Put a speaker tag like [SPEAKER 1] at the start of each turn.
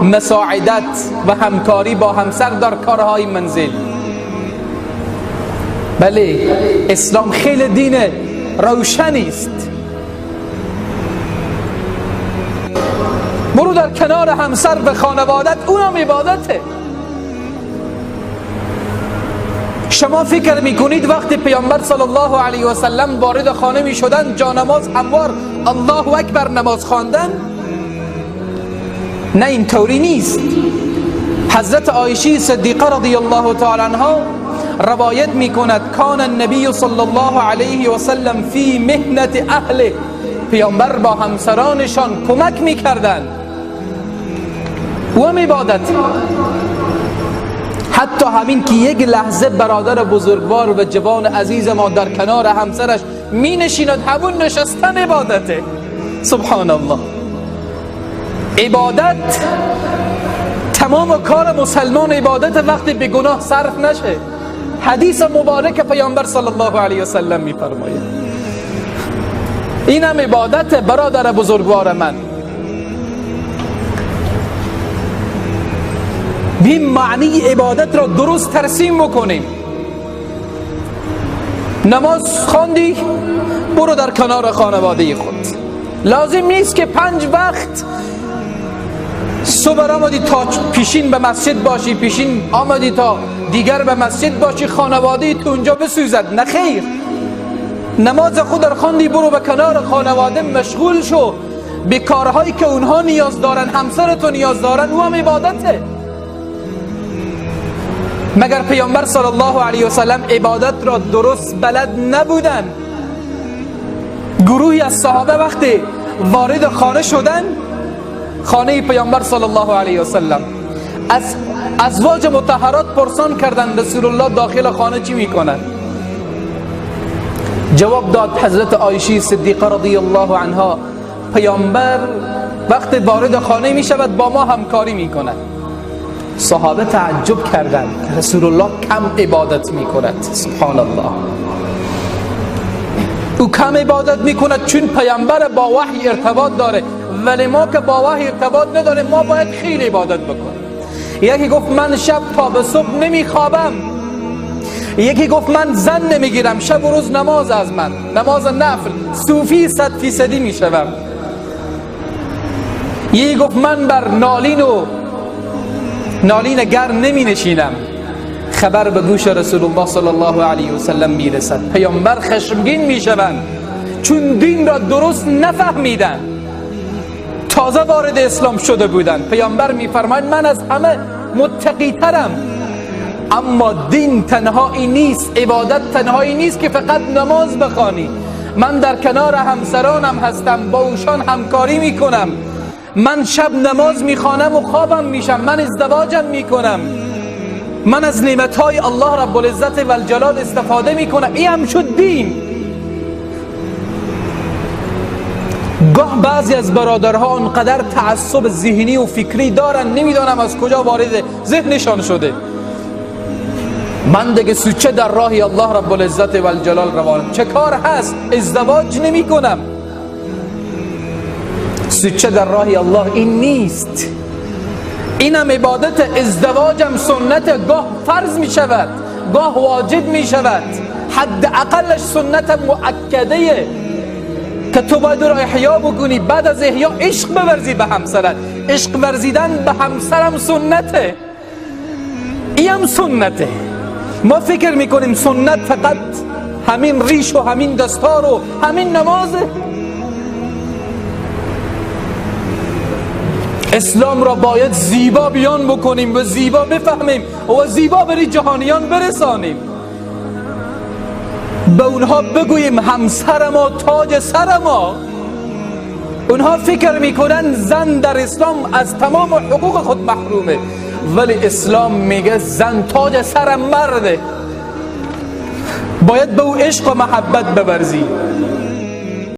[SPEAKER 1] مساعدت و همکاری با همسر در کارهای منزل. بله، اسلام خیلی دین روشنی است. برو در کنار همسر و خانوادت، اونم عبادته. شما فکر میکنید وقتی پیامبر صلی الله علیه و سلم وارد خانه میشدن، جانماز هموار الله اکبر نماز خواندن؟ نه، اینطوری نیست. حضرت عایشه صدیقه رضی الله تعالی عنها روایت میکند کان النبی صلی الله علیه و سلم فی مهنت اهله، پیامبر با همسرانشان کمک میکردند. او هم عبادت. حتی همین که یک لحظه برادر بزرگوار و جوان عزیز ما در کنار همسرش می نشیند، همون نشستن عبادته. سبحان الله. عبادت، تمام کار مسلمان عبادت وقتی به گناه صرف نشه. حدیث مبارک پیامبر صلی الله علیه و سلم میفرماید. اینم عبادت برادر بزرگوار من. بیم معنی عبادت را درست ترسیم بکنیم. نماز خواندی، برو در کنار خانواده خود. لازم نیست که 5 وقت صبح آمدی تا پیشین به مسجد باشی، پیشین آمدی تا دیگر به مسجد باشی، خانواده تو اونجا بسوزد. نه خیر، نماز خود را خواندی، برو به کنار خانواده مشغول شو به کارهایی که اونها نیاز دارن، همسر تو نیاز دارن، او هم عبادته. مگر پیامبر صلی الله علیه و سلم عبادت را درست بلد نبودن؟ گروهی از صحابه وقتی وارد خانه شدن، خانه پیامبر صلی الله علیه و سلم، از ازواج مطهرات پرسان کردند رسول الله داخل خانه چی میکند؟ جواب داد حضرت عایشه صدیقه رضی الله عنها، پیامبر وقتی وارد خانه می شود با ما همکاری میکند. صحابه تعجب کردند که رسول الله کم عبادت میکند. سبحان الله، او کم عبادت میکند چون پیامبر با وحی ارتباط داره، ولی ما که با وحی ارتباط نداره ما باید خیلی عبادت بکنیم. یکی گفت من شب تا به صبح نمیخوابم، یکی گفت من زن نمیگیرم، شب و روز نماز از من، نماز نفل، صوفی 100% میشوم. یکی گفت من بر نالین و نالین گرم نمی نشینم. خبر به گوش رسول الله صلی الله علیه و سلم میرسد. پیامبر خشمگین میشوند چون دین را درست نفهمیدند، تازه وارد اسلام شده بودند. پیامبر میفرماید من از همه متقی ترم، اما دین تنهایی نیست، عبادت تنهایی نیست که فقط نماز بخوانی. من در کنار همسرانم هستم، با اوشان همکاری میکنم، من شب نماز میخوانم و خوابم میشم، من ازدواجم میکنم، من از نعمتهای الله رب العزت و الجلال استفاده میکنم. این هم شد دین. گاه بعضی از برادرها آنقدر تعصب ذهنی و فکری دارن، نمیدانم از کجا وارد ذهنشان شده، من دیگه سوچه در راه الله رب العزت و الجلال روانم، چه کار هست، ازدواج نمی کنم. سوچه در راه الله این نیست، اینم عبادت. ازدواجم سنت، گاه فرض می شود، گاه واجب می شود، حد اقلش سنت مؤکده که تو باید رو احیا بکنی. بعد از احیا عشق بورزی به همسرت، عشق ورزیدن به همسرم سنته، اینم سنته. ما فکر میکنیم سنت فقط همین ریش و همین دستار و همین نمازه. اسلام را باید زیبا بیان بکنیم و زیبا بفهمیم و زیبا بری جهانیان برسانیم. به اونها بگوییم همسر ما تاج سر ما. اونها فکر میکنن زن در اسلام از تمام حقوق خود محرومه، ولی اسلام میگه زن تاج سر مرده، باید به او عشق و محبت بورزی.